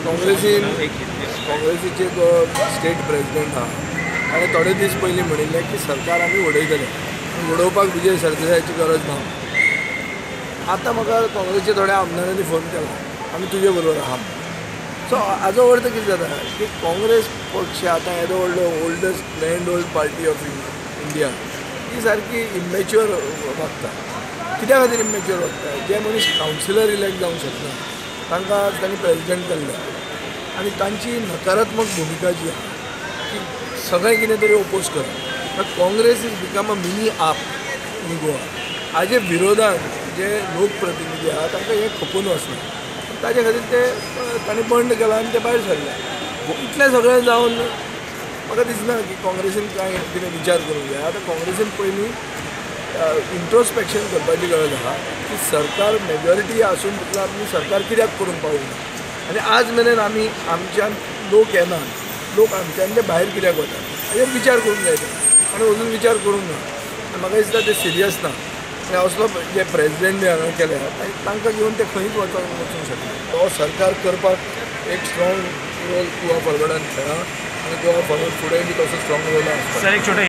काँग्रेसीन काँग्रेसीचे state president आहा आनी थोडे दीस पयलीं म्हणिल्लें की सरकार आमी उडयतले, उडोवपाक विजय सरदेसायाची गरज ना. आतां म्हाका काँग्रेसचे थोड्या आमदारांनी फोन केला, आमी तुजे बरोबर आहा. सो हाजो अर्थ कितें जाता की काँग्रेस पक्ष आतां येदो व्हडलो oldest grand old party of India ही सारकी इमॅच्युअर वागता. कित्या खातीर इमॅच्युअर वागता? जे मनीस कावन्सिलर इलेक्ट जावंक शकना तांकां तांणी प्रेजिडेंट केल्ले आनी तांची नकारात्मक भुमिका जी आहा की सगळें कितें तरी ओपोज करप. Congress is become a mini AAP in Goa. हाजे विरोधान जे लोकप्रतिनिधी आहा तांकां हें खपून वचना, ताजे खातीर ते तांणी बंड केलां आनी ते भायर सरले. इतलें सगळें जावन म्हाका दिसना की काँग्रेसीन कांय कितें विचार करूंक जाय. आतां काँग्रेसीन पयलीं इंट्रोस्पेक्शन करपाची गरज आहा की सरकार मेजॉरिटी आसून सुद्दां आमी सरकार कित्याक करूंक पावूंक ना आनी आज मेरेन आमी आमच्यान लोक येना, लोक आमच्यान ते भायर कित्याक वतात हाजेर विचार करूंक जाय आनी अजून विचार करूंक ना. म्हाका दिसता ते सिरियस ना आनी असलो जे प्रेजिडेंट बी हांगा केले तांकां घेवन ते खंयच वचूंक शकना. तो सरकार करपाक एक स्ट्रॉंग रोल गोवा फॉरवर्डान खेळा आनी गोवा फॉरवर्ड फुडें बी तसो स्ट्रॉंग रोल आसता.